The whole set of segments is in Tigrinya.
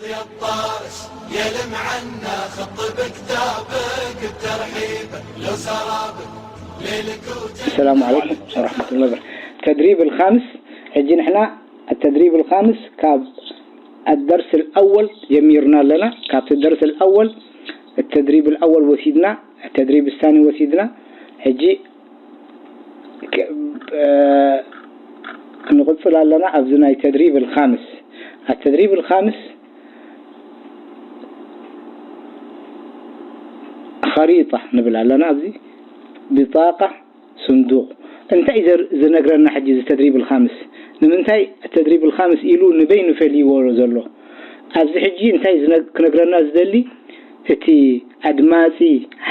يا الطارس يا لمعنا خط بكتابك الترحيب لو سرابك ليلك وتنسى السلام عليكم ورحمة الله وبركاته. التدريب الخامس ሕጂ ንሕና التدريب الخامس ካብ الدرس الأول ጀሚርና ኣለና። ካብቲ الدرس الأول التدريب الأول ወሲድና التدريب الثاني ወሲድና። ሕጂ ክ- እ፣ ንቕጽል ኣለና ኣብዚ ናይ التدريب الخامس. التدريب الخامس خريطة ንብል ኣለና ኣብዚ بطاقة صندوق እንታይ እዩ ዘር- ዝነግረና ሕጂ እዚ التدريب الخامس ንምንታይ التدريب الخامس ኢሉ ንበይኑ ፈልይዎ ዘሎ ኣብዚ ሕጂ እንታይ ዝነ- ክነግረና ዝደሊ እቲ ኣድማፂ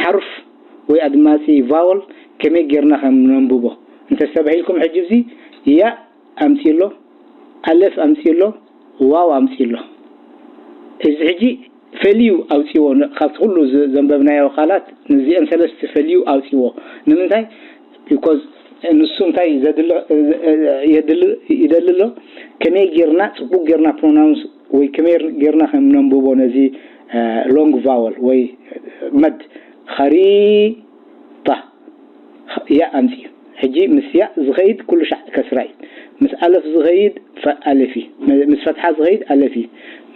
ሓርፍ ወይ ኣድማፂ vowel ከመይ ጌርና ከም ነንብቦ እንተስተባሂልኩም ሕጂ እዚ ያእ ኣምፂ ኣሎ ኣለፍ ኣምፂ ኣሎ ዋው ኣምፂ ኣሎ እዚ ሕጂ ፈልዩ ኣውፅዎ ካብቲ ኩሉ ዘንበብናዮ ቃላት ነዚአን ሰለስተ ፈልዩ ኣውፅዎ ንምንታይ because ንሱ እንታይ ይደሊ ኣሎ ከመይ ጌርና ፅቡቅ ጌርና pronounce ወይ ከመይ ጌርና ከም ነንብቦ ነዚ long vowel ወይ መድ ኸሪጣ ያእ ኣምፅኡ ሕጂ ምስ ያእ ዝኸይድ ኩሉ ሻዕ ከስራ እዩ ምስ ኣለፍ ዝኸይድ ኣለፍ እዩ ምስ ፈትሓ ዝኸይድ ኣለፍ እዩ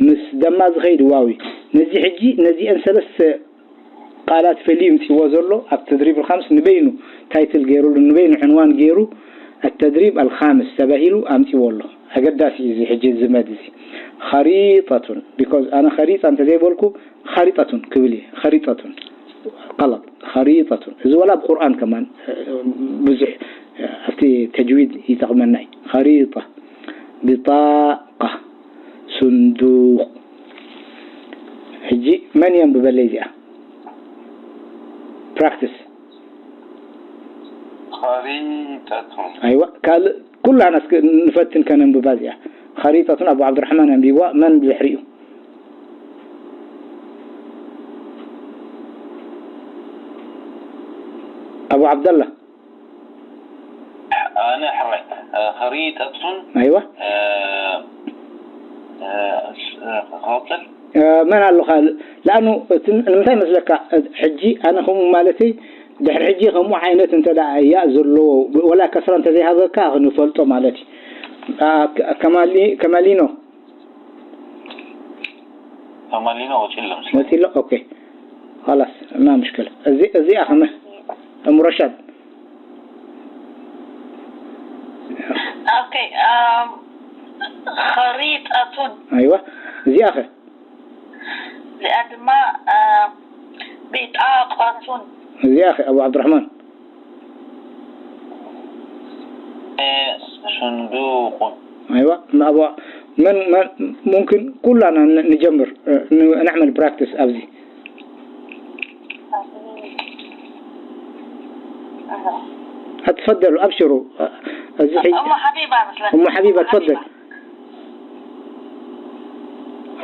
ምስ ደማ ዝኸይድ ዋው እዩ ነዚ ሕጂ ነዚአን ሰለስተ ቃላት ፈልዩ ይምፅዎ ዘሎ ኣብ ተድሪብ الخامس ንበይኑ title ገይሩሉ ንበይኑ ዕንዋን ገይሩ التدريب الخامس ተባሂሉ ኣምፅዎ ኣሎ ኣገዳሲ እዩ እዚ ሕጂ ዝመድ እዚ خريطة because ኣነ خريطة እንተዘይበልኩ خريطة ክብል እየ خريطة غلط خريطة እዚ ወላ ብቁርኣን ከማን ብዙሕ ኣብቲ ተጅዊድ ይጠቕመና እዩ خريطة بطاقة صندوق ሕጂ መን የንብበለይ እዚኣ practice خريطة ኣይዋ ካልእ ኩላና እስኪ ንፈትን ከነንብባ እዚኣ خريطة ኣቡ ዓብዱራሕማን ኣንቢብዋ መን ብድሕሪኡ ኣቡ ዓብደላ ኣነ ሕራይ خريطة ኣይዋ ክቐፅል መን ኣሎ ካልእ ለኣኑ እቲ ንምንታይ መስለካ ሕጂ ኣነ ከምኡ ማለተይ ድሕሪ ሕጂ ከምኡ ዓይነት እንተ ደኣ ያእ ዘለዎ ወላ ከስራ እንተዘይሃበካ ንፈልጦ ማለት እዩ ከማሊ ከማሊኖ ከማሊኖ ወፂሎ ምስ ወፂሎ ኦኬ خلاص ما مشكلة እዚ እዚኣ ከመ እሙ ረሻድ ኦኬ ኣም፣ ኸሪጠቱን ኣይዋ እዚኣ ኸ እዚኣ ድማ ኣም፣ ቢጣቆቱን እዚኣ ኸ ኣቡ ዓብዱራሕማን صندوق ኣይዋ ንኣቡ መን መን ሙምክን ኩላና ን- ንጀምር እ፣ ን- ነዕመል ፕራክቲስ ኣብዚ أتفضلوا أبشروا እዚ ሕጂ እሞ ሓቢባ መስለኒ እሞ ሓቢባ تفضل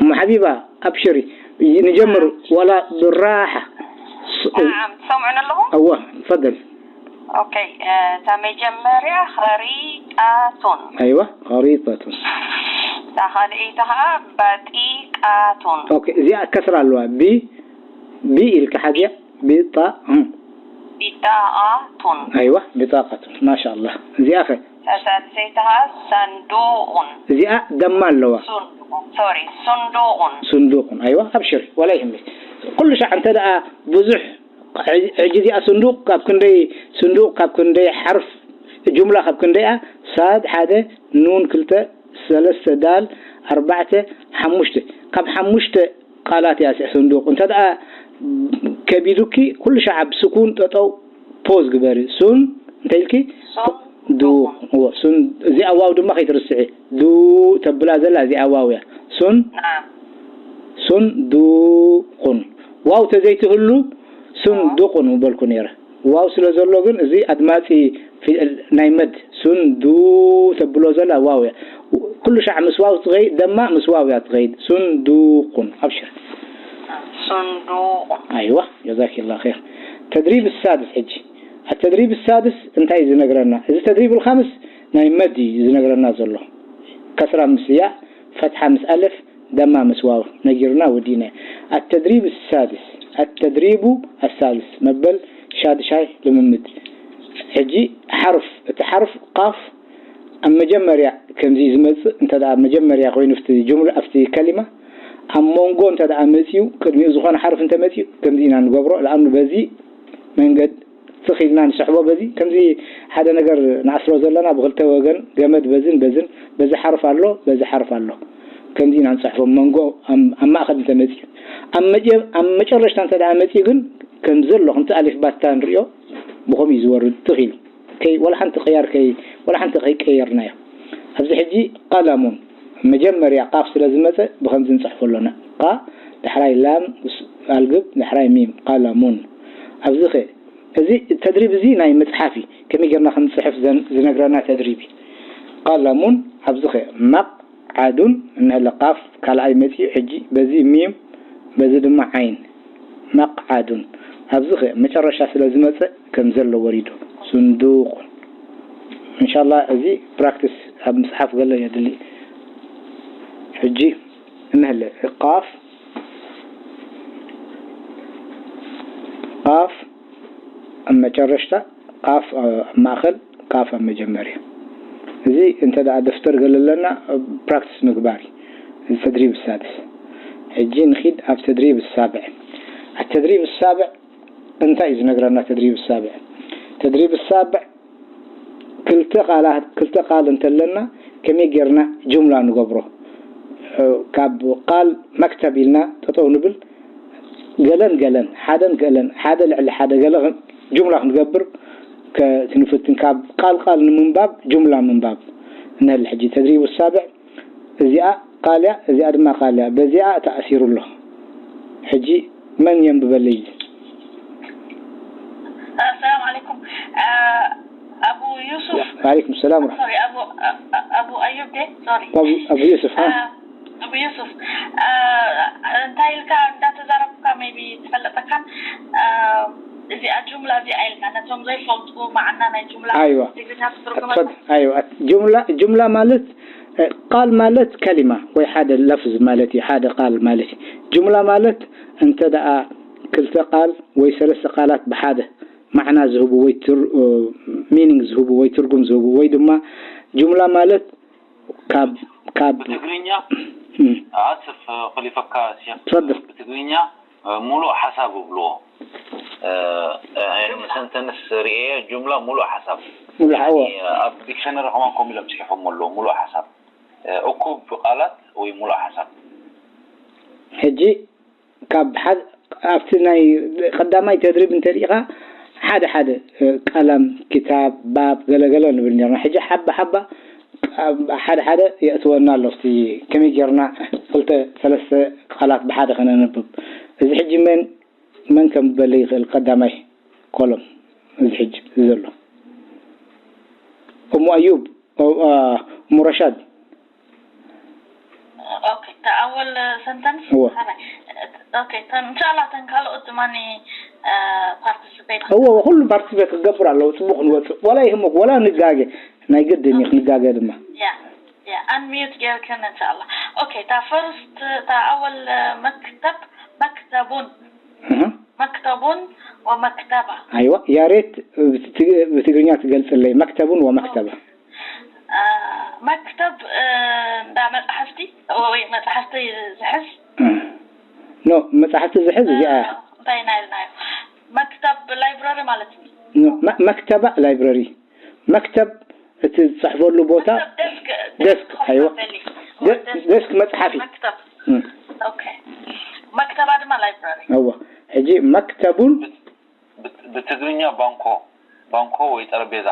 እሞ ሓቢባ أبشري ንጀምር ولا بالراحة ናዓም ትሰምዑን ኣለኹም أوه تفضل ኦኬ እታ መጀመርያ ኸሪጣቱን أيوة خريطة እታ ካልኣይቲ ከዓ በጢቃቱን ኦኬ እዚኣ ከስራ ኣለዋ ቢ ቢ ኢልካ ሓዚያ ቢጣ እም። ቢጣቃቱን ኣይዋ ቢጣቃቱን ማሻ ኣላህ እዚኣ ኸ እታ ሳልሰይቲ ከዓ ሰንዱቁን እዚኣ ደማ ኣለዋ ሱንዱቁን ሶሪ ሱንዱቁን ስንዱቁን ኣይዋ ኣብሽር ወላ ይህምል ኩሉ ሻዕ እንተ ደኣ ብዙሕ ሕጂ እዚኣ ስንዱቅ ካብ ክንደይ ስንዱቅ ካብ ክንደይ ሓርፍ ጁምላ ካብ ክንደይ እያ ሳድ ሓደ ኑን ክልተ ሰለስተ ዳል ኣርባዕተ ሓሙሽተ ካብ ሓሙሽተ ቃላት እያ እዚኣ ስንዱቅ እንተ ደኣ ከቢዱኪ ኩሉ ሻዕ ብስኩን ጠጠው ፖዝ ግበሪ ሱን እንታይ ኢልኪ ዱ እዎ ሱን እዚኣ ዋው ድማ ከይትርስዒ ዱ ተብላ ዘላ እዚኣ ዋው እያ ሱን ናዓም ሱንዱቁን ዋው ተዘይትህሉ ሱንዱቁን ምበልኩ ነይረ ዋው ስለ ዘሎ ግን እዚ ኣድማፂ ፊደል ናይ መድ ሱንዱ ተብሎ ዘላ ዋው እያ ኩሉ ሻዕ ምስ ዋው ትኸይድ ደማ ምስ ዋው እያ ትኸይድ ሱንዱቁን ኣብሽር صندوق ኣይዋ ጀዛኪላ ኸይር ተድሪብ ሳድስ ሕጂ التدريب السادس እንታይ እዩ ዝነግረና እዚ ተድሪብ الخامس ናይ መድ እዩ ዝነግረና ዘሎ ከስራ ምስ ያእ ፈትሓ ምስ ኣለፍ ደማ ምስ ዋው ነጊሩና ወዲእና። التدريب السادس، التدريب السادس መበል ሻድሻይ ልምምድ። ሕጂ ሓርፍ፣ እቲ ሓርፍ ቃፍ ኣብ መጀመርያ ከምዚ ዝመጽእ እንተ ደኣ መጀመርያ ኮይኑ ኣብቲ ጁምላ፣ ኣብቲ ከሊማ፣ ኣብ መንጎ እንተ ደኣ መጺኡ፣ ቅድሚኡ ዝኾነ ሓርፍ እንተ መጺኡ፣ ከምዚ ኢና ንገብሮ። ለኣኑ በዚ መንገድ ትኽ ኢልና ንስሕቦ። በዚ ከምዚ ሓደ ነገር ንኣስሮ ዘለና ብኽልተ ወገን ገመድ በዝን በዝን፣ በዚ ሓርፍ ኣሎ፣ በዚ ሓርፍ ኣሎ። ከምዚ ኢና ንጽሕፎ መንጎ ኣብ ኣብ ማእከል እንተ መጺኡ። ኣብ መጀ-፣ ኣብ መጨረሽታ እንተ ደኣ መጺኡ ግን ከም ዘሎ ከምቲ ኣሊፍ ባታ ንርእዮ ብኸምኡ እዩ ዝወርድ ትኽ ኢሉ። ከይ-፣ ወላ ሓንቲ ቅያር ከይ-፣ ወላ ሓንቲ ከይቀየርናዮ። ኣብዚ ሕጂ ቀለሙን መጀመርያ ቃፍ ስለ ዝመጸ ብኸምዚ ንጽሕፎ ኣሎና። ቃ፣ ዳሕራይ ላም፣ ስ-፣ ኣልግብ፣ ዳሕራይ ሚም፣ ቀለሙን። ኣብዚ ኸ፣ እዚ ተድሪብ እዚ ናይ መጽሓፍ እዩ። ከመይ ጌርና ከም ንጽሕፍ ዘን-፣ ዝነግረና ተድሪብ እዩ። ቀለሙን፣ ኣብዚ ኸ፣ መቕዓዱን፣ እንሀለ ቃፍ ካልኣይ መጺኡ፣ ሕጂ በዚ ሚም፣ በዚ ድማ ዓይን። መቕዓዱን። ኣብዚ ኸ፣ መጨረሻ ስለ ዝመጸ ከም ዘሎ ወሪዱ። ስንዱቕ። እንሻላ እዚ ፕራክቲስ ኣብ ምጽሓፍ ገለ የድሊ። ሕጂ እንሀለ ቃፍ፣ ቃፍ ኣብ መጨረሽታ፣ ቃፍ ኣብ ማእከል፣ ቃፍ ኣብ መጀመርያ። እዚ እንተ ደኣ ደፍተር ገለ ኣለና ፕራክቲስ ምግባር እዩ። እዚ ተድሪብ ሳድስ። ሕጂ ንኺድ ኣብ ተድሪብ ሳብዕ። التدريب السابع እንታይ እዩ ዝነግረና ተድሪብ ሳብዕ? ተድሪብ ሳብዕ ክልተ ቃላት፣ ክልተ ቃል እንተለና ከመይ ጌርና ጁምላ ንገብሮ? እ፣ ካብ ቃል መክተብ ኢልና ጠጠው ንብል፣ ገለን ገለን፣ ሓደን ገለን፣ ሓደ ልዕሊ ሓደ ገለ ኸ-፣ ጁምላ ክንገብር ከ-፣ ክንፍትን። ካብ ቃል ቃል ንምንባብ ጁምላ ምንባብ። እንሀል ሕጂ ተድሪቡ ሳብዕ እዚኣ ቃል እያ፣ እዚኣ ድማ ቃል እያ። በዚኣ ተኣሲሩ ኣሎ። ሕጂ መን የንብበለይ? ኣሰላም ዓለይኩም። አ፣ ኣቡ ዩሱፍ። ወዓለይኩም ሰላም ወረሕመቱላህ። ሶሪ፣ ኣቡ፣ አ፣ አ፣ ኣቡ ኣዩብ ዴ? ሶሪ። ኣቡ፣ ኣቡ ዩሱፍ፣ ሃ? አ፣ ኣቡ ዩሱፍ፣ አ፣ እንታይ ኢልካ እንዳተዛረብካ ሜቢ ትፈልጠካን፣ አ፣ እዚኣ ጁምላ እዚኣ ኢልካ ነቶም ዘይፈልጡ መዓና ናይ ጁምላ ኣይዋ። ትግርኛ ክትትርጉመልና? ትፈድ-፣ ኣይዋ። ጁምላ፣ ጁምላ ማለት፣ እ፣ ቃል ማለት ከሊማ ወይ ሓደ ለፍዝ ማለት እዩ፣ ሓደ ቃል ማለት እዩ። ጁምላ ማለት እንተ ደኣ ክልተ ቃል ወይ ሰለስተ ቃላት ብሓደ ማዕና ዝህቡ ወይ ትር-፣ እ፣ ሚኒንግ ዝህቡ ወይ ትርጉም ዝህቡ ወይ ድማ ጁምላ ማለት ካብ፣ ካብ ብትግርኛ እም። ኣስፍ ክሊፈካ ሼክ፣ ትፈድል። ብትግርኛ፣ እ፣ ሙሉእ ሓሳብ ይብልዎ። እ፣ እ፣ ጁምላ። ሰንተንስ ርእየ ጁምላ ሙሉእ ሓሳብ። ሙሉእ ሓ-፣ ያኒ፣ ኣብ ዲክሸነሪ ከማን ከምኡ ኢሎም ጽሒፎም ኣለዉ፣ ሙሉእ ሓሳብ። እ፣ እኩብ ቃላት ወይ ሙሉእ ሓሳብ። ሕጂ ካብ ሓ-፣ ኣብቲ ናይ ቀዳማይ ተድሪብ እንተሪኢኻ ሓደ ሓደ፣ እ፣ ቀለም፣ ክታብ፣ ባብ፣ ገለገለ ንብል ነርና። ሕጂ ሓባ ሓባ፣ ኣብ ሓደ ሓደ የእትወና ኣሎ። እስቲ ከመይ ጌርና ክልተ ሰለስተ ቃላት ብሓደ ከነንብብ? እዚ ሕጂ መን፣ መን ከንብበለ ይኽእል? ቀዳማይ ኮሎም፣ እዚ ሕጂ እዚ ዘሎ። እሙ ኣዩብ፣ ኦ፣ አ፣ እሙ ረሻድ። ኦኬ፣ እታ ኣወል ሰንተንስ እወ። ከመይ? ኦኬ፣ ተን-፣ እንሻላ ተን ካልኦት ድማ፣ እ፣ ፓርቲስፔት እወ፣ እወ፣ ኩሉ ፓርቲስፔት ክገብር ኣለዎ፣ ጽቡቕ ንወጽእ። ዋላ ይህሙክ፣ ዋላ ንጋገ፣ ናይ ግድን እዩ ክንጋገ ድማ። ያ፣ ያ፣ ኣንሚዩት ጌርክን እንሻላ። ኦኬ፣ እታ ፈርስት፣ እታ ኣወል መክተብ፣ መክተቡን፣ እህ። መክተቡን ወመክተባ። ኣይዋ፣ ያሬት ብትግ-፣ ብትግርኛ ትገልጽለይ፣ መክተቡን ወመክተባ። አ፣ መክተብ፣ እ፣ እንዳ መጻሕፍቲ ወይ መጻሕፍቲ ዝሕዝ? እ። ኖ፣ መጻሕፍቲ ዝሕዝ እዚኣ እያ። እ፣ እንታይ ኢና ኢልናዮ? መክተብ ላይብረሪ ማለት እዩ። ኖ፣ መ-፣ መክተባ ላይብረሪ። መክተብ እቲ ዝጽሕፈሉ ቦታ መክተብ ደስክ፣ ደስክ፣ ደስክ ኣይዋ። ኮፍ መበሊ። ደ-፣ ደስክ። ደስክ መጽሓፊ። መክተብ። እ። ኦኬ። መክተባ ድማ ላይብረሪ። እወ። ሕጂ መክተቡን ብት-፣ ብትግርኛ ባንኮ፣ ባንኮ ወይ ጠረጴዛ።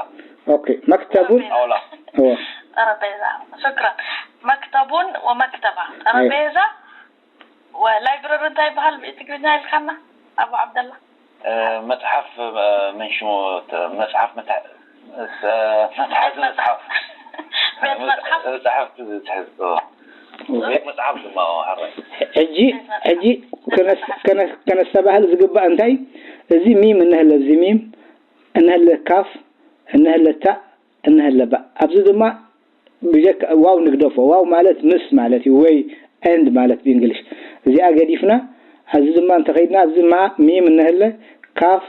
ኦኬ፣ መክተቡን። ጠረጴዛ። ጣውላ። እወ። ጠረጴዛ። ሽክራን። መክተቡን ወመክተባ። ጠረጴዛ ወላይብረሪ እንታይ ይበሃል ብትግርኛ ኢልካና? ኣቡ ዓብደላ። እ፣ መጽሓፍ፣ እ፣ ምን ሽሙ፣ ተ-፣ መጽሓፍ መታ-፣ እ፣ መትሓዚ ቤት መጽሓፍ። መጽሓፍ። ቤት መጽሓፍ። መጽሓፍ ትሕዝ። እወ። ቤት መጽሓፍ ድማ፣ እወ፣ ሓራይ። ሕጂ፣ ሕጂ ከነስ-፣ ከነስ-፣ ከነስተባህል ዝግባእ እንታይ፣ እዚ ሚም እንሀለ፣ እዚ ሚም እንሀለ፣ ካፍ እንሀለ፣ ታእ እንሀለ፣ ባእ። ኣብዚ ድማ ብጀካ ዋው ንግደፎ። ዋው ማለት ምስ ማለት እዩ፣ ወይ and ማለት ብእንግሊሽ። እዚኣ ገዲፍና፣ ኣብዚ ድማ እንተኸይድና፣ ኣብዚ ማ፣ ሚም እነህለ፣ ካፍ፣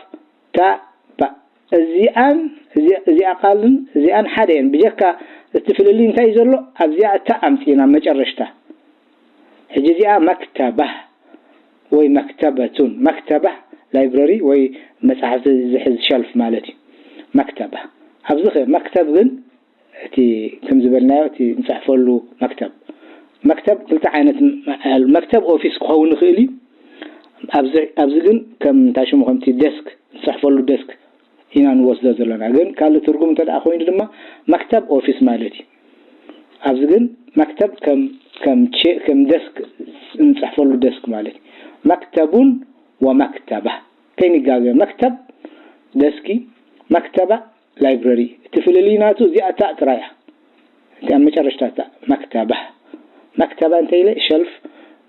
ታእ፣ ባእ። እዚኣን፣ እዚ-፣ እዚኣ ቃልን እዚኣን ሓደ እየን። ብጀካ እቲ ፍልልይ እንታይ እዩ ዘሎ? ኣብዚኣ እታ ኣምጺእና መጨረሽታ። ሕጂ እዚኣ መክተባህ ወይ መክተበቱን። መክተባህ ላይብረሪ ወይ መጻሕፍቲ ዝሕዝ ሸልፍ ማለት እዩ። መክተባህ። ኣብዚ ኸ መክተብ ግን እቲ ከም ዝበልናዮ እቲ እንጽሕፈሉ መክተብ። መክተብ ክልተ ዓይነት ም-፣ መክተብ ኦፊስ ክኸውን ይኽእል እዩ። ኣብዚ፣ ኣብዚ ግን ከም እንታይ ሽሙ ከምቲ ደስክ፣ እንጽሕፈሉ ደስክ ኢና ንወስዶ ዘለና። ግን ካልእ ትርጉም እንተ ደኣ ኮይኑ ድማ መክተብ ኦፊስ ማለት እዩ። ኣብዚ ግን መክተብ ከም፣ ከም ቼ-፣ ከም ደስክ እንጽሕፈሉ ደስክ ማለት እዩ። መክተቡን ወመክተባ ከይንጋገ። መክተብ ደስኪ፣ መክተባ ላይብረሪ። እቲ ፍልልይ ናቱ እዚኣ ታእ ጥራይ እያ። እቲ ኣብ መጨረሽታ ታእ፣ መክተባ። መክተባ እንተ ኢለ ሸልፍ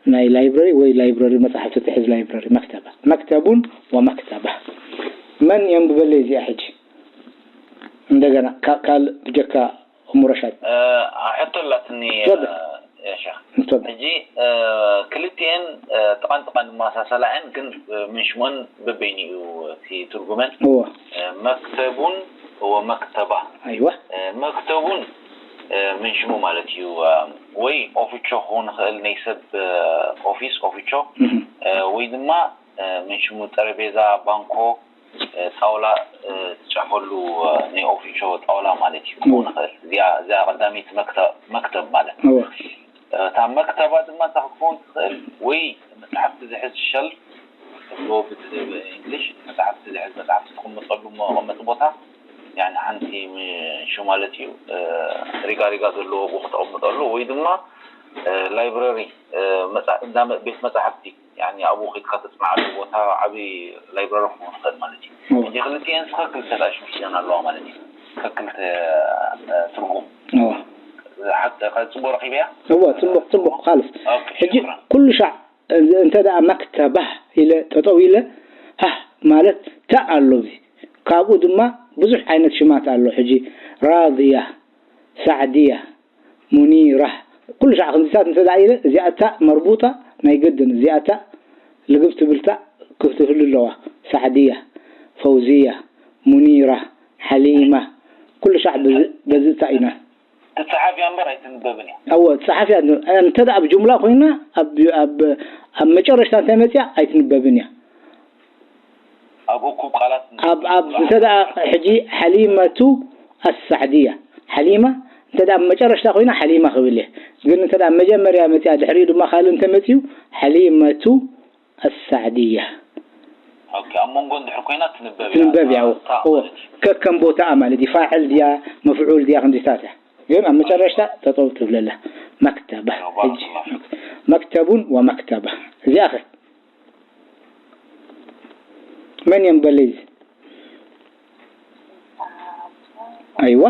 ናይ ላይብረሪ ወይ ላይብረሪ መጻሕፍቲ ትሕዝ ላይብረሪ፣ መክተባ። መክተቡን ወመክተባ። መን የንብበለይ እዚኣ ሕጂ? እንደገና ካ-፣ ካልእ ብጀካ እሙ ረሻድ። እ፣ ሕቶ ኣላትኒ፣ እ፣ ተፈደል። ያ ሸኽ። ተፈደል። ሕጂ፣ እ፣ ክልቲኤን፣ እ፣ ጥቓን ጥቓን ዝመሳሰላ እየን፣ ግን፣ እ፣ ምን ሽሞን በበይኑ እዩ እቲ ትርጉመን። እወ። እ፣ መክተቡን ወመክተባ። ኣይዋ። እ፣ መክተቡን፣ እ፣ ምን ሽሙ ማለት እዩ፣ እ፣ ወይ ኦፊቾ ክኸውን ይኽእል፣ ናይ ሰብ፣ እ፣ ኦፊስ፣ ኦፊቾ፣ እህ። እ፣ ወይ ድማ፣ እ፣ ምን ሽሙ ጠረጴዛ፣ ባንኮ፣ እ፣ ጣውላ፣ እ፣ ትጽሕፈሉ፣ እ፣ ናይ ኦፊሾ ጣውላ ማለት እዩ። እወ። ክኸውን ይኽእል። እዚኣ፣ እዚኣ ቀዳመይቲ መክተ-፣ መክተብ ማለት። እወ። እ፣ እታ መክተባ ድማ እንታይ ክትከውን ትኽእል? ወይ መጽሓፍቲ ዝሕዝ ሸልፍ፣ ብሎ ብት-፣ ብእንግሊሽ መጽሓፍቲ ዝሕዝ መጽሓፍቲ ተቐምጠሉ መቐመጢ ቦታ፣ ያኒ ሓንቲ ምሹ ማለት እዩ። እ፣ ሪጋ ሪጋ ዘለዎ ብኡ ክተቐምጠሉ፣ ወይ ድማ፣ እ፣ ላይብረሪ፣ እ፣ መጽ-፣ እንዳ መ-፣ ቤት መጻሕፍቲ፣ ያኒ ኣብኡ ኸይድካ ተጽንዓሉ ቦታ ዓቢ ላይብረሪ ክኸውን ይኽእል ማለት እዩ። እዎ። ሕጂ ክልቲኤን ስኸ ክልተ ኣሽሙሽያን ኣለዋ ማለት እዩ። ከክልተ፣ እ፣ ትርጉም። እዎ። ሓቂ፣ ጽቡቕ ረኺበያ? እዎ፣ ጽቡቕ፣ ጽቡቕ፣ ካልስ። ኦኬ፣ ሕጂ ሽክራን። ኩሉ ሻዕ፣ እ፣ እንተ ደኣ መክተባህ ኢለ ጠጠው ኢለ፣ ሃህ ማለት ታእ ኣሎ እዚ። ካብኡ ድማ ብዙሕ ዓይነት ሽማት ኣሎ። ሕጂ ራድያ፣ ሳዕድያ፣ ሙኒራ፣ ኩሉ ሻዕ ከምዚታት እንተ ደኣ ኢለ፣ እዚኣታ መርቡጣ ናይ ግድን፣ እዚኣታ ልግብ ትብልታ ክትህሉ ኣለዋ። ሳዕድያ፣ ፈውዝያ፣ ሙኒራ፣ ሓሊማ፣ ኩሉ ሻዕ በዚ፣ በዚ እታ ኢና። ትጸሓፍ እያ እምበር ኣይትንበብን እያ። እወ፣ ትጸሓፍ እያ። እንተ ደኣ ብጅምላ ኮይና፣ ኣብ፣ ኣብ፣ ኣብ መጨረሽታ እንታይ መጽያ ኣይትንበብን እያ። ኣብ እኩብ ቃላት ኣብ፣ ኣብ፣ እንተ ደኣ ሕጂ ሓሊመቱ ኣሳዕድያ፣ ሓሊማ፣ እንተ ደኣ መጨረሽታ ኮይና ሓሊማ ክብል እየ። ግን እንተ ደኣ መጀመርያ መጽያ ድሕሪኡ ድማ ካልእ እንተ መጽዩ፣ ሓሊመቱ ኣሳዕድያ። ኦኬ፣ ኣብ መንጎ እንድሕር ኮይና ትንበብ እያ። ትንበብ እያ። እታ እዎ። ማለት እዩ። ከከም ቦታኣ ማለት እዩ። ፋዕል ድያ፣ መፍዑል ድያ፣ ክንዲታት እያ። ግን ኣብ መጨረሽታ ጠጠው ትብለላ። መክተባ። እዎ፣ ሕጂ ባረከላሁ ፊኩም። መክተቡን ወመክተባ። እዚኣ ኸ? መን እዮም በለይ? ኣይዋ፣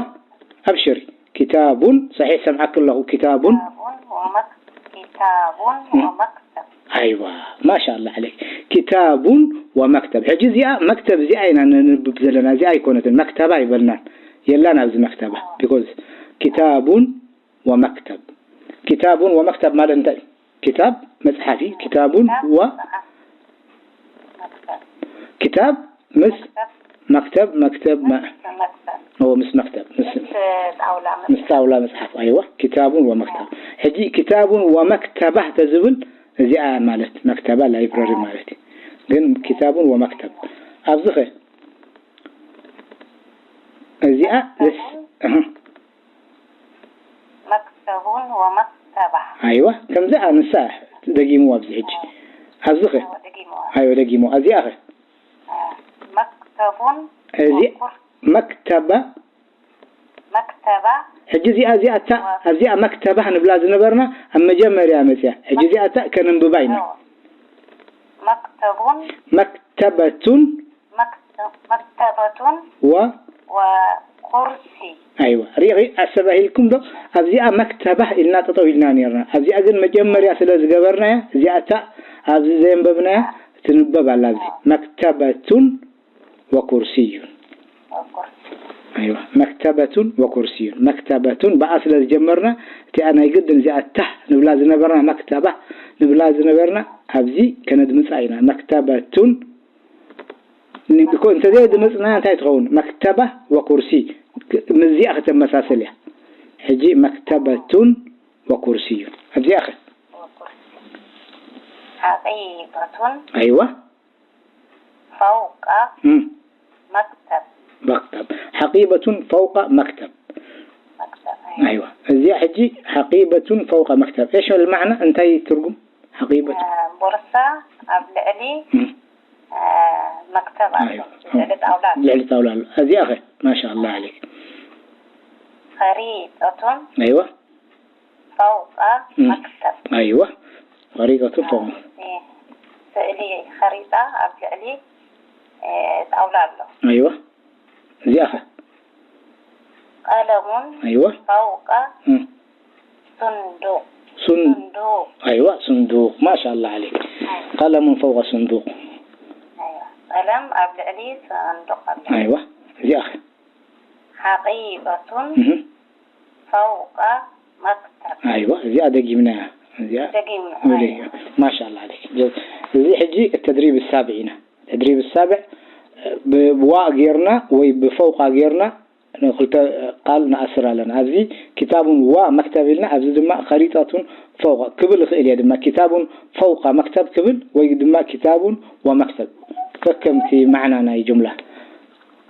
ኣብሽሪ። ኪታቡን፣ ሰሒሕ ሰምዓኪ ኣለኹ። ኪታቡን። ኪታቡን ወመክ-፣ ኪታቡን ም-፣ ወመክተብ። ኣይዋ፣ ማሻኣላ ዓለይክ። ኪታቡን ወመክተብ። ሕጂ እዚኣ መክተብ እዚኣ ኢና ነንብብ ዘለና። እዚኣ ኣይኮነትን። መክተባ ኣይበልናን። የላን ኣብዚ መክተባ። ቢኮዝ ኪታቡን ወመክተብ። ኪታቡን ወመክተብ ማለት እንታይ? ኪታብ መጽሓፊ፣ ኪታቡን ወ-፣ ኪታብ ምስ መክተብ፣ መክተብ፣ መ-፣ ኦ፣ ምስ መክተብ፣ ምስ፣ ምስ ጣውላ መጽሓፍ። ምስ ጣውላ መጽሓፍ፣ ኣይዋ፣ ኪታቡን ወመክተብ። ሕጂ ኪታቡን ወመክተባህ ተዝብል እዚኣ ማለት መክተባ፣ ላይብረሪ ማለት እዩ። ግን ኪታቡን ወመክተብ። ኣብዚ ኸ? እዚኣ፣ እህ። መክተቡን ወመክተባ። ኣይዋ፣ ከምዚ ኣንሳ ደጊሙ ኣብዚ ሕጂ። ኣብዚ ኸ? ደጊሙ። ኣይዋ፣ ደጊሙ። እዚኣ ኸ? መክተቡን እዚ ወኩር-፣ መክተባ። መክተባ። ሕጂ እዚኣ፣ እዚኣ እታ፣ ወ-፣ ኣብዚኣ መክተባ ንብላ ዝነበርና ኣብ መጀመርያ መጽያ። ሕጂ እዚኣ እታ ከነንብባ ኢና። መክተቡን። መክተበቱን። መክተ-፣ መክተበቱን ወ-፣ ወኩርሲ። ኣይዋ፣ ሪኢኺ ኣስተባሂልኩም ዶ? ኣብዚኣ መክተባህ ኢልና ጠጠው ኢልና ነይርና። ኣብዚኣ ግን መጀመርያ ስለ ዝገበርናያ፣ እዚኣ እታ ኣብዚ ዘየንበብናያ ትንበብ ኣላ። ኣብዚ መክተበቱን ወኩርሲዩን። ወኩርሲ። ኣይዋ፣ መክተበቱን ወኩርሲዩን። መክተበቱን ብኣ ስለ ዝጀመርና፣ እቲኣ ናይ ግድን እዚኣ ታህ ንብላ ዝነበርና፣ መክተባ ንብላ ዝነበርና፣ ኣብዚ ከነድምጻ ኢና። መክተበቱን ን-፣ እኮ እንተዘየድምጽና እንታይ ትኸውን? መክተባ ወኩርሲ። ክ-፣ ምስዚኣ ከተመሳሰል እያ። ሕጂ መክተበቱን ወኩርሲዩን። ኣብዚኣ ኸ? حقيبة ኣይዋ። فوق እም። مكتب መክተብ። حقيبة فوق مكتب. مكتب أيوة. ኣይዋ። እዚኣ ሕጂ حقيبة فوق مكتب. إيش المعنى؟ እንታይ ትርጉም? حقيبة. ቦርሳ ኣብ ልዕሊ እም። መክተብ ኣሎ። ኣይዋ። ልዕሊ ጣውላ ኣሎ። ልዕሊ ጣውላ ኣሎ። እዚኣ ኸ? ما شاء الله عليك. خريطة ኣይዋ። فوق እም። مكتب ኣይዋ። خريطة فوق. ስእሊ خريطة ኣብ ልዕሊ ጣውላ ኣሎ። ኣይዋ። እዚኣ ኸ? قلم ኣይዋ። فوق እም። صندوق ሱን-፣ صندوق ኣይዋ፣ صندوق. ما شاء الله عليك. قلم فوق صندوق. أيوة. قلم ኣብ ልዕሊ صندوق ኣሎ። ኣይዋ። እዚኣ ኸ? حقيبة እህ። فوق مكتب ኣይዋ፣ እዚኣ ደጊምናያ። እዚኣ ደጊምና። ወለይ። ما شاء الله عليك. እዚ ሕጂ التدريب السابع ኢና። تدريب السابع ብ-፣ ብዋ ጌርና ወይ ብፈውቃ ጌርና ንክልተ ቃል ንኣስር ኣለና። ኣብዚ كتاب ومكتب ኢልና፣ ኣብዚ ድማ خريطة فوق ክብል ይኽእል እየ ድማ። كتاب فوق مكتب ክብል ወይ ድማ كتاب ومكتب። ከከምቲ ማዕና ናይ ጁምላ።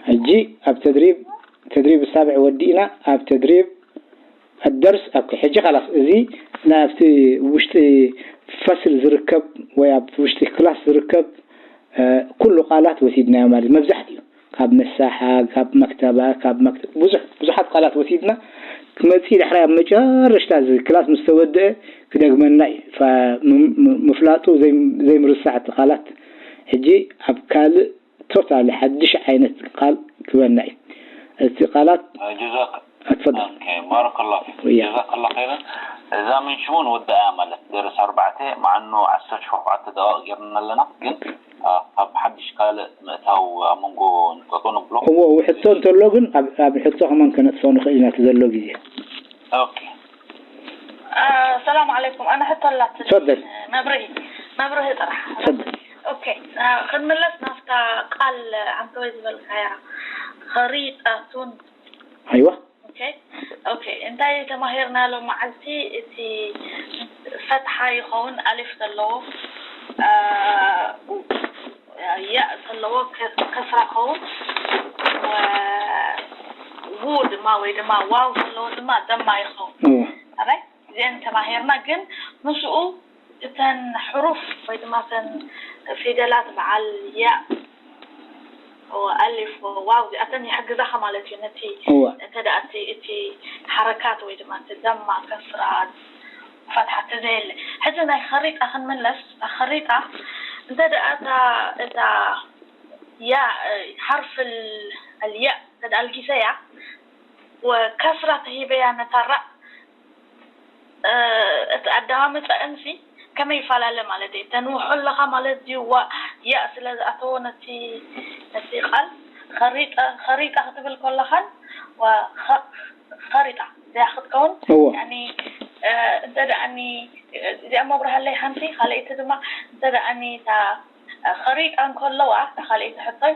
ሕጂ ኣብ ተድሪብ፣ ተድሪብ ሳብዕ ወዲእና፣ ኣብ ተድሪብ ኣደርስ ኣብ ሕጂ ኻላስ እዚ ናይ ኣብቲ ውሽጢ ፈስል ዝርከብ ወይ ኣብ ውሽጢ ክላስ ዝርከብ ኩሉ ቃላት ወሲድናዮ ማለት መብዛሕትኡ ካብ መሳሓ፣ ካብ መክተባ፣ ካብ መክተብ ብዙሕ ብዙሓት ቃላት ወሲድና ክመጽእ ዳሕራይ ኣብ መጨረሽታ እዚ ክላስ ምስ ተወደአ ክደግመና እዩ። ምፍላጡ ዘይምርሳዕ እቲ ቃላት ሕጂ ኣብ ካልእ ቶታሊ ሓድሽ ዓይነት ቃል ክበና እዩ። እቲ ቃላት ጀዛክ ኣትፈል ኦኬ ባረከላሁ ፊክ ወያ። ጀዛከላሁ ኸይረን። እዛ ምንሽሙ ንውድኣያ ማለት ደርስ ኣርባዕተ መዓኑ ዓሰርተ ሸውዓተ ደቂቕ ጌርና ኣለና ግን ኣብ ሓድሽ ካልእ ምእታው ኣብ መንጎ ንጠጦ ንብሎ እዎ ውሕቶ እንተሎ ግን ኣብ ኣብ ሕቶ ከማን ከነጥፎ ንኽእል ኢና እቲ ዘሎ ግዜ ኦኬ ሰላም ዓለይኩም ኣነ ሕቶ ኣላትኒ ተፈደል መብርሂ መብርሂ ጥራሕ ተፈደል ኦኬ ክንምለስ ናብታ ቃል ዓንተወይ ዝበልካያ ኸሪጣቱን ኣይዋ ኦኬ ኦኬ እንታይ ተማሂርና ሎም መዓልቲ እቲ ፈትሓ ይኸውን ኣሊፍ ዘለዎ ያእ ዘለዎ ከስራ ኸውን ው ድማ ወይ ድማ ዋው ዘለዎ ድማ ደማ ይኸውን ኣበይ እዚአን ተማሂርና ግን ምስኡ እተን ሕሩፍ ወይ ድማ እተን ፊደላት በዓል ያእ ኣሊፍ ዋው እዚኣተን ይሕግዛኻ ማለት እዩ ነቲ እወ እንተ ደኣ እቲ እቲ ሓረካት ወይ ድማ እቲ ደማ ከስራ ፈትሓ ተዘየለ ሕጂ ናይ ኸሪጣ ክንምለስ እታ ኸሪጣ እንተ ደኣ እታ እታ ያ ሓርፍ ኣልያ እንተ ደኣ ኣልጊሰያ ወከስራ ተሂበያ ነታ ራእ እቲ ኣደማምፀአንሲ ከመይ ይፈላለ ማለት እዩ ተንውሖ ኣለኻ ማለት ድዩ ዋእ ያእ ስለ ዝኣተዎ ነቲ ነቲ ቃል ኸሪጠ ኸሪጠ ክትብል ከለኻን ኸሪጣ እዚኣ ክትከውን እዎ ያኒ እንተ ደኣኒ እዚኣ መብርሃለይ ሓንቲ ካልኣይቲ ድማ እንተ ደኣኒ እታ ኸሪጣ እንከለዋ እታ ካልኣይቲ ሕቶይ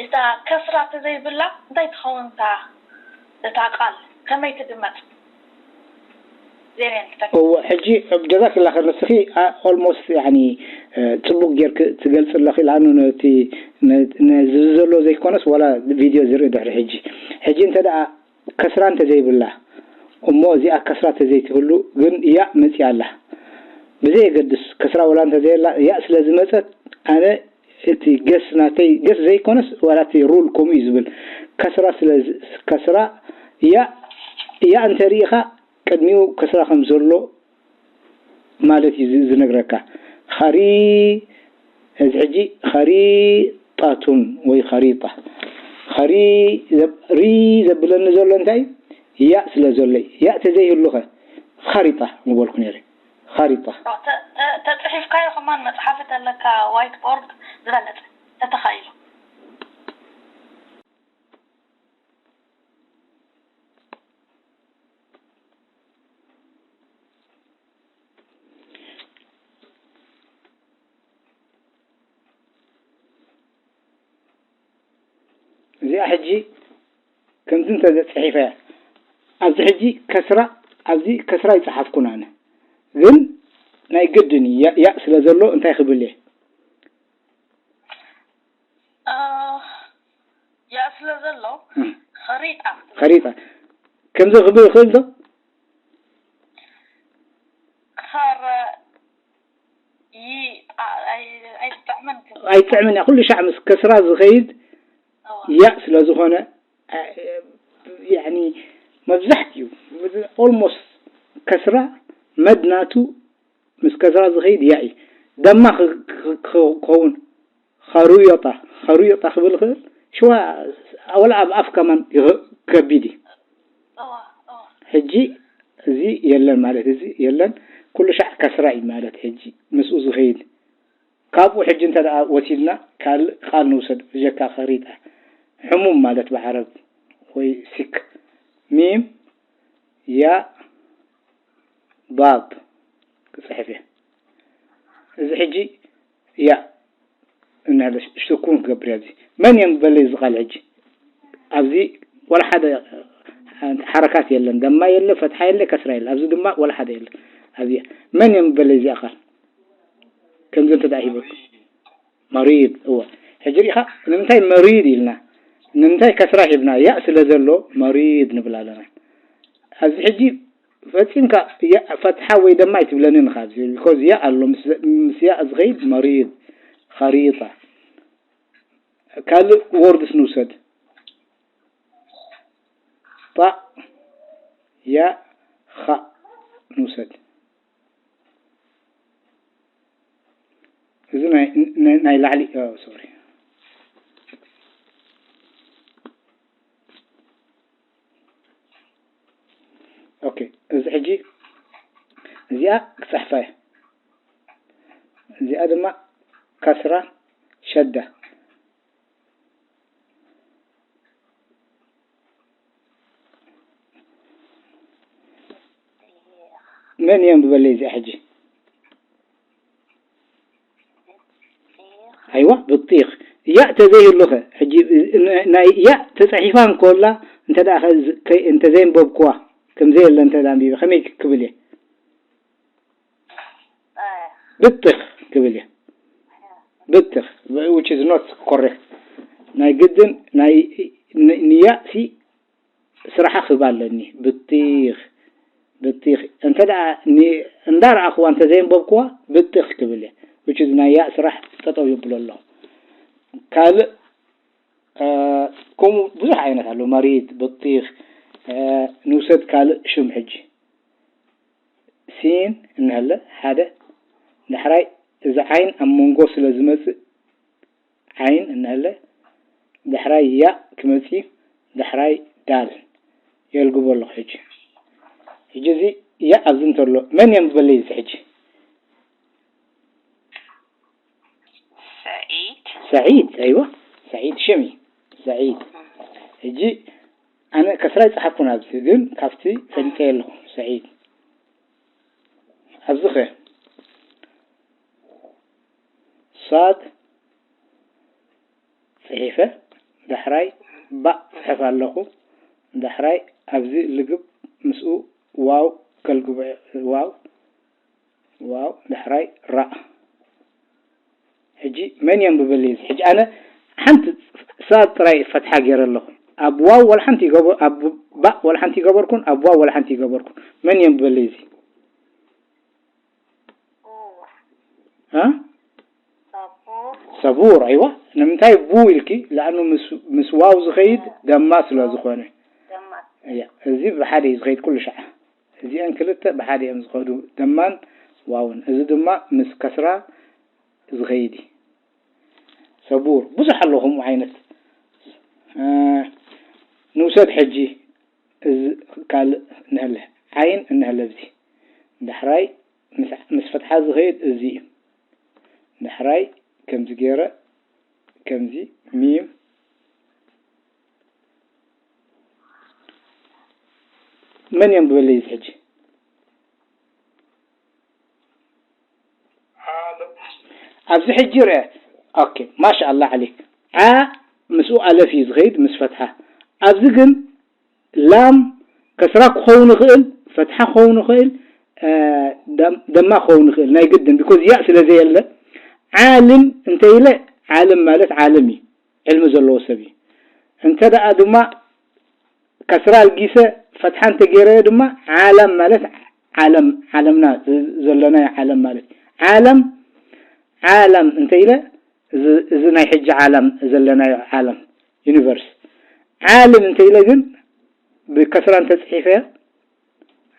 እታ ከስራ ተዘይብላ እንታይ ትኸውን እታ እታ ቃል ከመይ ትድመጽ ዜሬን ትፈ እወ ሕጂ ጀዛክላ ኸር ንስኺ ኦልሞስት ያኒ ጽቡቅ ጌርክ ትገልጽ ኣለኺ ለኣኑ ነቲ ነዚ ዘሎ ዘይኮነስ ዋላ ቪድዮ ዝርኢ ድሕሪ ሕጂ ሕጂ እንተ ደኣ ከስራ እንተ ዘይብላ እሞ እዚኣ ከስራ ተዘይትህሉ ግን ያእ መጺኣ ኣላ ብዘየገድስ ከስራ ወላ እንተ ዘየላ ያእ ስለ ዝመጸት ኣነ እቲ ገስ ናተይ ገስ ዘይኮነስ ዋላ እቲ ሩል ከምኡ እዩ ዝብል ከስራ ስለ ከስራ ያእ ያእ እንተ ርኢኻ ቅድሚኡ ከስራ ከም ዘሎ ማለት እዩ ዝነግረካ ኻሪ እዚ ሕጂ ኻሪጣቱን ወይ ኻሪጣ ኻሪ ሪ ዘብለኒ ዘሎ እንታይ ያእ ስለ ዘሎ ያእ ተዘይህሉኸ ኻሪጣ ምበልኩ ነይረ ኻሪጣ ተፅሒፍካዮ ከማን መፅሓፊ ተለካ ዋይት ቦርድ ዝበለፀ ተተኻኢሉ እዚኣ ሕጂ ከምዚ እንተ ጽሒፈያ፣ ኣብዚ ሕጂ ከስራ፣ ኣብዚ ከስራ ይጸሓፍኩን ኣነ። ግን ናይ ግድን እዩ፣ ያእ፣ ያእ ስለ ዘሎ እንታይ ክብል እየ? ያ ስለ ዘሎ ኸሪጣ ኸሪጣ። ከምዚ ክብል ይኽእል ዶ? ኸረ ይጣ ኣይጥዕምን ኣይጥዕምን እያ። ኩሉ ሻዕ ምስ ከስራ ዝኸይድ ያእ ስለ ዝኾነ፣ ያኒ መብዛሕትኡ ኦልሞስት ከስራ መድናቱ ምስ ከስራ ዝኸይድ ያእ እዩ። ደማ ክኸውን ኸሩዮጣ ኸሩዮጣ ክብል ይኽእል ሽዋ። ወላ ኣብ ኣፍ ከማን ከቢድ እዩ። ሕጂ እዚ የለን ማለት እዚ የለን። ኩሉ ሻዕ ከስራ እዩ ማለት ሕጂ ምስኡ ዝኸይድ። ካብኡ ሕጂ እንተ ደኣ ወሲድና ካልእ ቃል ንውሰድ ብጀካ ኸሪጣ። ሕሙም ማለት ብዓረብ ወይ ሲክ። ሚም፣ ያ፣ ዳድ ክጽሕፍ እየ። እዚ ሕጂ ያ እንሕለ ሽኩን ክገብር እያ። እዚ መን እዮም ዝበለ እዚ ቃል ሕጂ? ኣብዚ ወላ ሓደ ሓረካት የለን፣ ደማ የለ፣ ፈትሓ የለ፣ ከስራ የለ። ኣብዚ ድማ ወላ ሓደ የለ። ኣብዚ መን እዮም ዝበለ እዚኣ ቃል? ከምዚ እንተ ደኣ ሂበኩም። መሪድ፣ እወ። ሕጂ ሪኢኻ ንምንታይ መሪድ ኢልና? ንምንታይ ከስራ ሂብና? ያእ ስለ ዘሎ መሪድ ንብል ኣለና። ኣብዚ ሕጂ ፈጺምካ ያእ ፈትሓ ወይ ደማ ኣይትብለንን ኢኻ ኣብዚ። ቢኮዝ ያእ ኣሎ፣ ምስ፣ ምስ ያእ ዝኸይድ መሪድ፣ ኸሪጣ። ካልእ ወርድስ ንውሰድ። ጣእ፣ ያእ፣ ኻእ ንውሰድ። እዚ ናይ፣ ናይ፣ ናይ ላዕሊ፣ ኦ፣ ሶሪ። ኦኬ፣ እዚ ሕጂ እዚኣ ክጽሕፋ እየ። እዚኣ ድማ ከስራ ሸዳ። መን እየ ኣንብበለይ እዚኣ ሕጂ? ኣይዋ፣ ብጢኽ። ያእ ተዘይህሉኸ? ሕጂ ን-፣ ናይ ያእ ተጻሒፋ እንኮላ፣ እንተ ደኣ ኸ-፣ ከ-፣ እንተ ዘየንበብኩዋ፣ ከም ዘየለ እንተ ደኣ ኣንቢበ፣ ከመይ ክብል እየ? ብጥኽ ክብል እየ። ብጥኽ፣ which is not correct። ናይ ግድን ናይ ን-፣ ንያእ ሲ ስራሓ ክህባ ኣለኒ። ብጢኽ፣ ብጢኽ። እንተ ደኣ ኒ-፣ እንዳ ረኣኽዋ እንተ ዘየንበብክዋ፣ ብጢኽ ክብል እየ። Which is ናይ ያእ ስራሕ ጠጠው የብሎ ኣለኹ። ካልእ፣ እ፣ ከምኡ ብዙሕ ዓይነት ኣሎ። መሪድ፣ ብጢኽ፣ እ፣ ንውሰድ ካልእ ሽም ሕጂ። ሲን እንሀለ ሓደ፣ ዳሕራይ እዚ ዓይን ኣብ መንጎ ስለ ዝመጽእ ዓይን እንሀለ፣ ዳሕራይ ያእ ክመጽእ እዩ፣ ዳሕራይ ዳል የልግቦ ኣለኹ ሕጂ። ሕጂ እዚ ያእ ኣብዚ እንተሎ መን እየ ኣንብበለይ እዚ ሕጂ? ሰዒድ። ሰዒድ፣ ኣይዋ፣ ሰዒድ ሽም እዩ። ሰዒድ። ሕጂ ኣነ ከስራ ኣይጸሓፍኩን ኣብዚ፣ ግን ካብቲ ፈሊጠዮ ኣለኹ። ሰዒድ። ኣብዚ ኸ ሳድ ጽሒፈ፣ ዳሕራይ ባእ ጽሕፍ ኣለኹ። ዳሕራይ ኣብዚ ልግብ ምስኡ ዋው ከልግቦ፣ ዋው፣ ዋው፣ ዳሕራይ ራእ። ሕጂ መን የንብበለይ እዚ? ሕጂ ኣነ ሓንቲ ሳድ ጥራይ ፈትሓ ገይረ ኣለኹ። ኣብ ዋው ወላ ሓንቲ ይገበ-፣ ኣብ ባእ ወላ ሓንቲ ይገበርኩን፣ ኣብ ዋው ወላ ሓንቲ ይገበርኩን። መን የንብበለይ እዚ? ኡ። ሃ? ሰቡር። ሰቡር፣ ኣይዋ። ንምንታይ ቡ ኢልኪ? ለኣኑ ምስ፣ ምስ ዋው ዝኸይድ ደማ ስለ ዝኾነ። ደማ። እያ፣ እዚ ብሓደ እዩ ዝኸይድ ኩሉ ሻዕ። እዚአን ክልተ ብሓደ እዮም ዝኸዱ፣ ደማን ዋውን። እዚ ድማ ምስ ከስራ ዝኸይድ እዩ። ሰቡር፣ ብዙሕ ኣሎ ከምኡ ዓይነት። እ፣ ንውሰድ ሕጂ፣ እዚ ካልእ እንሀለ፣ ዓይን እንሀለ፣ ኣብዚ ዳሕራይ ምስ፣ ምስ ፈትሓ ዝኸይድ እዚ እዩ። ዳሕራይ ከምዚ ገይረ፣ ከምዚ፣ ሚም። መን እዮም ዝበለይ እዚ ሕጂ? ኣብዚ ሕጂ ርአ። ኦኬ፣ ማሻኣላህ ዓለይክ። ዓ ምስኡ ኣለፍ እዩ ዝኸይድ ምስ ፈትሓ። ኣብዚ ግን ላም ከስራ ክኸውን ይኽእል፣ ፈትሓ ክኸውን ይኽእል፣ ደማ ክኸውን ይኽእል ናይ ግድን because ያእ ስለ ዘየለ። ዓልም እንተ ኢለ ዓልም ማለት ዓለም እዩ፣ ዕልሚ ዘለዎ ሰብ እዩ። እንተ ደኣ ድማ ከስራ ኣልጊሰ ፈትሓ እንተ ገይረዮ ድማ ዓላም ማለት ዓለም፣ ዓለምና ዘለናዮ ዓለም ማለት ዓለም ዓለም እንተ ኢለ እዚ ናይ ሕጂ ዓለም ዘለናዮ ዓለም ዩኒቨርስ። ዓልም እንተ ኢለ ግን ብከስራ እንተ ጽሒፈያ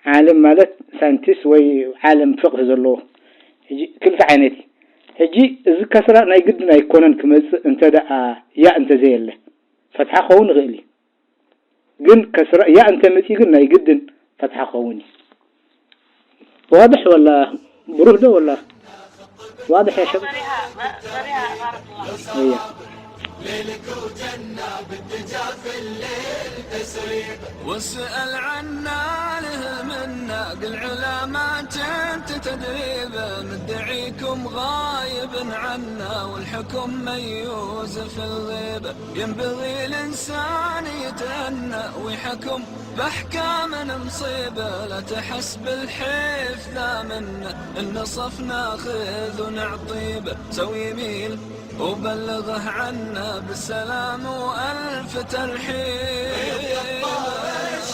ዓለም ማለት ሳይንቲስት ወይ ዓለም ፍቕህ ዘለዎ ሕጂ ክልተ ዓይነት እዩ። ሕጂ እዚ ከስራ ናይ ግድን ኣይኮነን ክመጽእ እንተ ደኣ ያ እንተ ዘየለ ፈትሓ ክኸውን ይኽእል እዩ። ግን ከስራ ያ እንተ መጺኡ ግን ናይ ግድን ፈትሓ ክኸውን እዩ። ዋድሕ ወላ ብሩህ ዶ ወላ ዋድሕ ያ ሸብ صريحة ما- صريحة بارك الله እያ። واسأل عنا لهل منا قل علامات انت تدريبه مدعيكم غايب عنا والحكم ميوز في الغيبة ينبغي الإنسان يتأنى ويحكم بأحكام مصيبة لا تحس بالحيف ذا منا النصف ناخذ ونعطيبه سوي يمين وبلغه عنا بالسلام وألف ترحيب.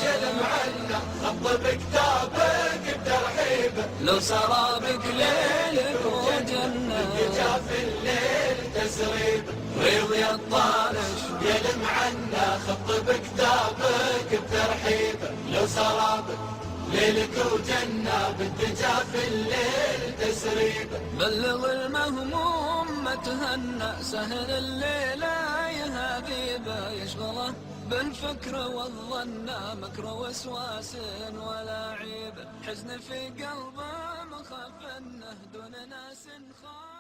يا المعلم خط بكتابك بترحيب لو سرابك ليلك وجنة جاف الليل تسريب. ريض يا الطارش يا المعنا خط بكتابك بترحيب لو سرابك ليلك وجنة بالدجى في الليل تسريب. بلغ المهموم ما تهنى سهل الليلة يهذيبه يشغله بالفكرة والظن مكر وسواس ولا عيب. حزن في قلبه مخفنه دون ناس خاف